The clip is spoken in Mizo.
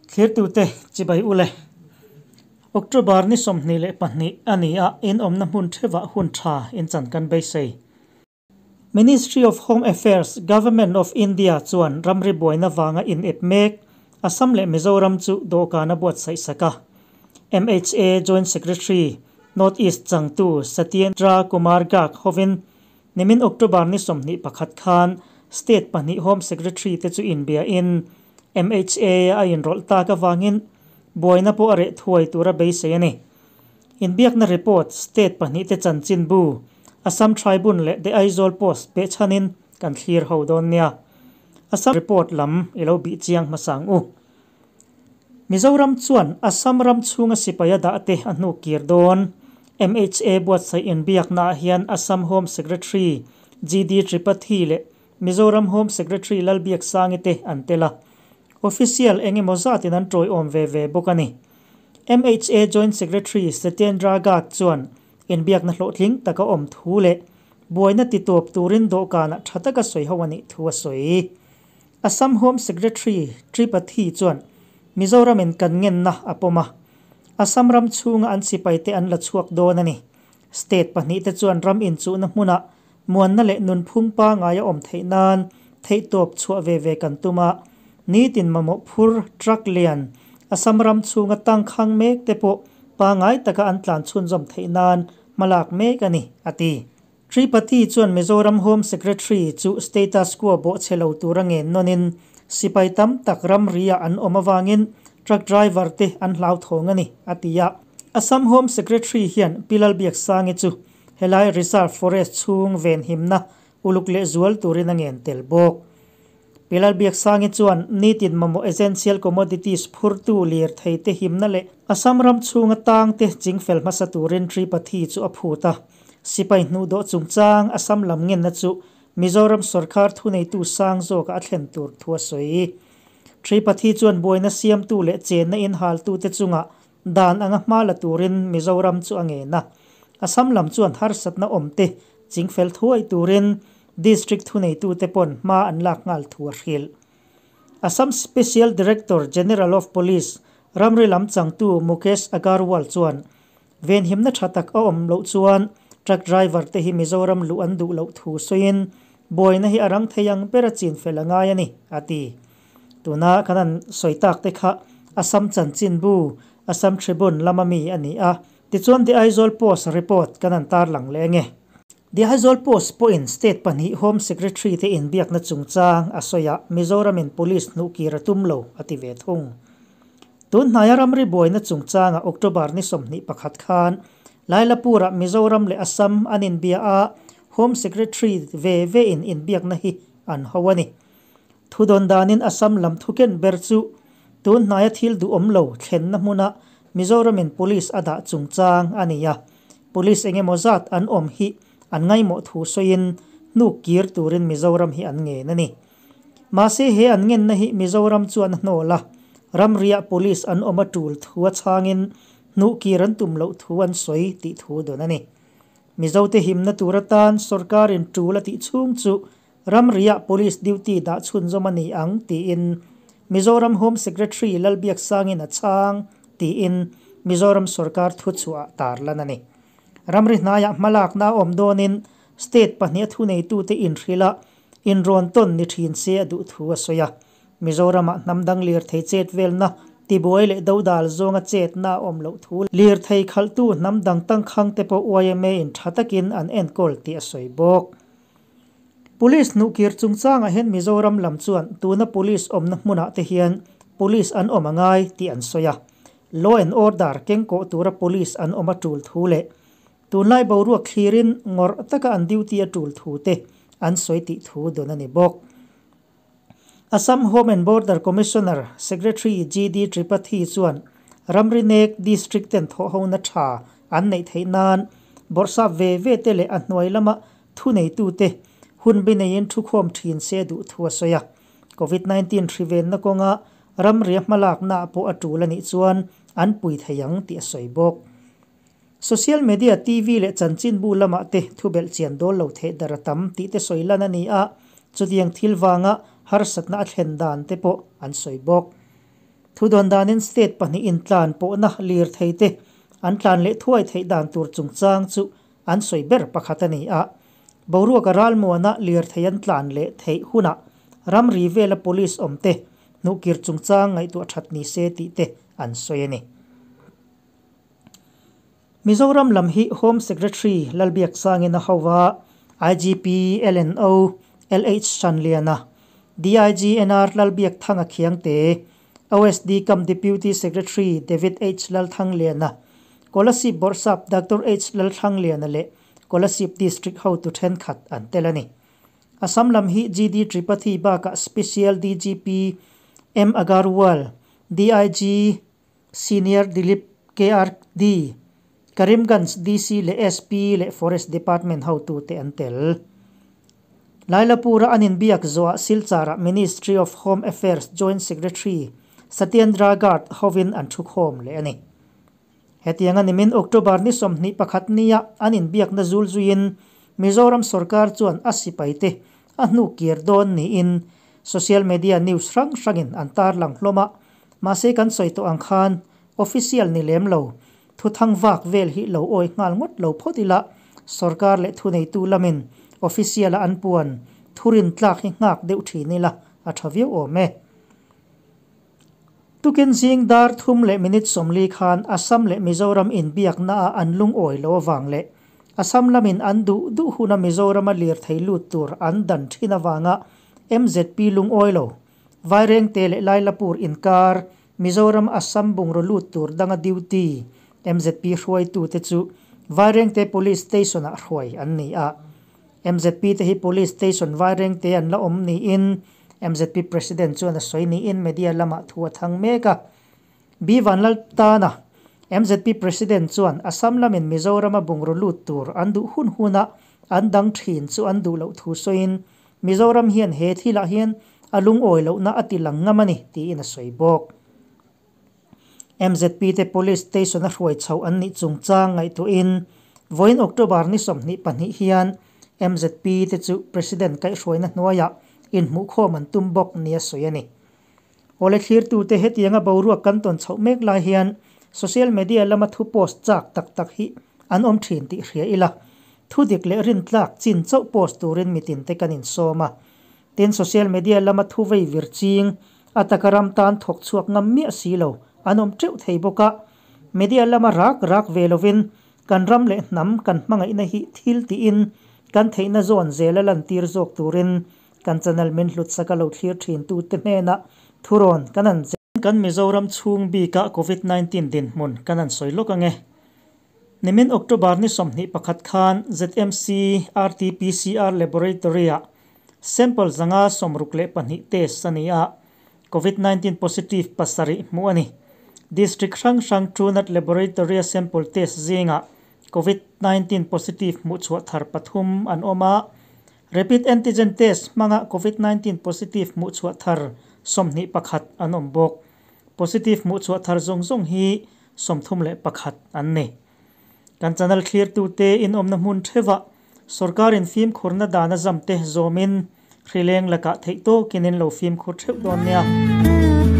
Thlirtute chibai ule. October ni 22 a ni a, in awmna hmun theuhah hun tha in chan kan beisei. Ministry of Home Affairs, Government of India chuan ramri buaina vanga in ep mek Assam leh Mizoram chu dawhkan a buatsaih sak a. MHA Joint Secretary, North East changtu Satyendra Kumar Garg hovin nimin October ni 21 khan State pahnih Home Secretary te chu inbia in MHA a inrawlh tak avangin buaina pawh a reh thuai tura beisei a ni. Inbiakna report State pahnih te chanchinbu Assam Tribune leh The Aizawl Post peh chhanin kan thlir ho dawn nia. Assam report lam i lo bih chiang hmasa ang u. Mizoram chuan Assam ram chhunga sipai a dah te a hnu kir dawn. MHA buatsaih inbiaknaah hian Assam Home Secretary GD Tripathi leh Mizoram Home Secretary Lalbiaksangi te an tel a. Official eng emaw zatin an tawiawm ve ve bawk a ni. MHA Joint Secretary Satyendra Garg chuan inbiakna hlawhtling taka awm thu leh buaina titawp turin dawhkanah tha taka sawi ho a nih thu a sawi. Assam Home Secretary Tripathi chuan Mizoramin kan ngenna a pawm a, Assam ram chhunga an sipaite an la chhuak dawn a ni. State pahnihte chuan ram inchuhna hmunah muanna leh nunphung pangngai a awm theih nan theihtawp chhuah ve ve kan tum a, nitin mamawh phur truck lian Assam ram chhunga tangkhang mek te pawh pangngai taka an tlan chhunzawm theih nan hmalak mek a ni, a ti. Tripathi chuan Mizoram Home Secretary chu status quo bawhchhe lo tura ngen nawnin sipai tam tak ramria an awm avangin truck driver te an hlauthawng a ni, a ti a. Assam Home Secretary hian Pi Lalbiaksangi chu helai Reserve Forest chhung venhimna uluk leh zual turin a ngen tel bawk. Pi Lalbiaksangi chuan nitin mamawh essential commodities phurtu lir thei te himna leh Assam ram chhunga tang te chingfel hmasa turin Tripathi chu a phut a. Sipai hnuhdawh chungchang Assam lam ngenna chu Mizoram sorkar thuneitu sang zawkah a thlen tur thu a sawi. Tripathi chuan buaina siamtu leh chenna inhaltu te chungah dan anga hma la turin Mizoram chu a ngen a. Assam lam chuan harsatna awm te chingfel thuai turin District thuneitu te pawn hma an lak nghal thu a hrilh. Assam Special Director General of Police ramri lam changtu Mukesh Agarwal chuan venhimna tha tak a awm loh chuan truck driver te hi Mizoram luh an duh loh thu sawiin buaina hi a rang thei ang ber a chinfel a ngai a ni, a ti. Tuna kan han sawi tak te kha Assam chanchinbu, Assam Tribune lama mi a ni a. Tichuan The Aizawl Post report kan han tarlang leh ange. The Aizawl Post pawhin State pahnih Home Secretary te inbiakna chungchang a sawi a, Mizoramin Police hnuhkir a tum lo, a ti ve thung. Tun hnaia ramri buaina chungchanga October ni 21 khan Lailapurah Mizoram leh Assam an inbia a, Home Secretary ve ve in inbiakna hi an ho a ni. Thudawn danin Assam lam thuken ber chu tun hnaia thil duhawm lo thlenna hmuna Mizoramin Police a dah chungchang a ni a. Police engemaw zat an awm hi an ngaimawh thu sawiin hnuk kir turin Mizoram hi an ngen a ni. Mahse he an ngenna hi Mizoram chuan a hnawl a, ramriah Police an awm a tul thu a chhangin hnuh kir an tum loh thu an sawi tih thu dawn a ni. Mizote himna tur atan sorkarin tul a tih chhung chu ramriah Police duty dah chhunzawm a ni ang tiin Mizoram Home Secretary Lalbiaksangin a chhang tiin Mizoram sorkar thuchhuah tarlan a ni. Ramri hnaiah hmalakna a awm dawnin State pahnih a thuneitute inhrilh a, inrawn tawn ni thin se a duh thu a sawi a. Mizoramah hnam dang lirthei chet velna tibuai leh dodal zawnga chetna a awm loh thu lirthei khalhtu hnam dang tangkhang te pawh YMA in tha takin an enkawl tih a sawi bawk. Police hnuhkir chungchangah hian Mizoram lam chuan tuna Police awmna hmunah te hian Police an awm a ngai tih an sawi a. Law and Order kengkawh tura Police an awm a tul thu leh tunlai boruak thlirin ngawrh taka an duty a tul thu te an sawi tih thu dawn a ni bawk. Assam Home and Border Commissioner Secretary GD Tripathi chuan ramri nek District ten thawhhona tha an neih theih nan bawrhsap ve ve te leh a hnuai lama thuneitute hun bineiin thukhawm thin se duh thu a sawi a. Covid-19 hrivenna kawnga ramria hmalakna pawh a tul a nih chuan an pui thei ang tih a sawi bawk. Social media TV leh chanchinbu lamah te thubelh chian dawl lo theih dar a tam tih te sawi lan a ni a, chutiang thil vanga harsatna a thlen dan te pawh an sawi bawk. Thudawn danin state pahnihin intlan pawhna lirthei te an tlan leh thuai theih dan tur chungchang chu an sawi ber pakhat a ni a. Boruaka ralmuana lirthei an tlan leh theih hunah ramri vela police awmte hnuhkir chungchang ngaihtuah that ni se tih te an sawi a ni. Mizoram lam hi Home Secretary Lalbiaksangin a ho a, IGP LNO LH Sanliana, DIG NR Lalbiakthanga Khiangte, OSD cum Deputy Secretary David H Lalthangliana, Kolasib Bawrhsap Doctor H Lalthlangliana leh Kolasib District hotu thenkhat an tel a ni. Assam lam hi GD Tripathi bakah Special DGP M Agarwal, DIG Senior Dilip KRD, Karimganj DC leh SP leh Forest Department hotute an tel. Lailapur-a an inbiak zawhah Silchar-ah Ministry of Home Affairs Joint Secretary Satyendra Garg hovin an thukhawm leh a ni. Hetiang a nimin October ni 21 nia an inbiakna zul zuiin Mizoram sorkar chuan a sipaite a hnu kir dawn niin social media news hrang hrangin an tarlang hlawm a, mahse kan sawi tawh ang khan official ni lem lo thuthang vak vel hi lo awi nghal ngawt lo phawt ila, sorkar leh thuneitu lamin official a an puan thurin tlak hi nghak deuh thin ila a tha viau awm e. Tukin zing dar thum leh minute 40 khan Assam leh Mizoram inbiakna ah an lungawi lo avang leh Assam lamin an duh duh huna Mizorama lirthei lut tur an dan thin avanga MZP lungawi lo Vairengte leh Lailapur inkar Mizoram Assam bungraw lut tur danga duty mzp hruaitute chu Vairengte Police Station-ah hruai an ni a. Mzp te hi Police Station Vairengte an la awm niin mzp President chuan a sawi niin media lamah thu a thang mek a. B Vanlaltana, mzp President chuan Assam lamin Mizorama bungraw lut tur an duh hun huna an dang thin chu an duh loh thu sawiin Mizoram hian he thilah hian a lungawi lohna a ti lang ngam a ni, tiin a sawi bawk. Mzp te Police Station a hruai chhoh an nih chungchang ngaihtuahin vawiin October ni 22 hian mzp te chu President kaihhruaina hnuaiah inhmuhkhawm an tum bawk nia sawi a ni. Awle thlirtute hetianga boruak kan tawn chhoh mek lai hian social media lama thu post chak tak tak hi an awm thin tih hria ila, thu dik leh rintlak chin chauh post turin mitin te kan insawm a. Tin, social media lama thu vei vir ching, a taka ram tan thawk chhuak ngam miah si lo an awm teuh thei bawk a. Media lama rak rak ve lovin kan ram leh hnam kan hmangaihna hi thil tiin kan theihna zawn zela lantir zawk turin kan channel min hlutsak a lo thlir thintute hnenah thurawn kan an Kan Mizoram chhung bikah Covid 19 dinhmun kan an sawi lawk ang e. Nimin October ni 21 khan ZMC RT-PCR Laboratory-ah sample 562 test a ni a, Covid 19 positive pasarih hmuh a ni. District hrang hrang Truenat Laboratory-a sample test zingah Covid 19 positive hmuh chhuah thar pathum an awm a, Rapid antigen test hmanga Covid 19 positive hmuh chhuah thar 21 an awm bawk. Positive hmuh chhuah thar zawng zawng hi 31 an ni. Kan channel thlirtute in awmna hmun theuhah sorkarin fimkhurna dana zamte zawmin hrileng lakah theih tawkin in lo fimkhur theuh dawn nia.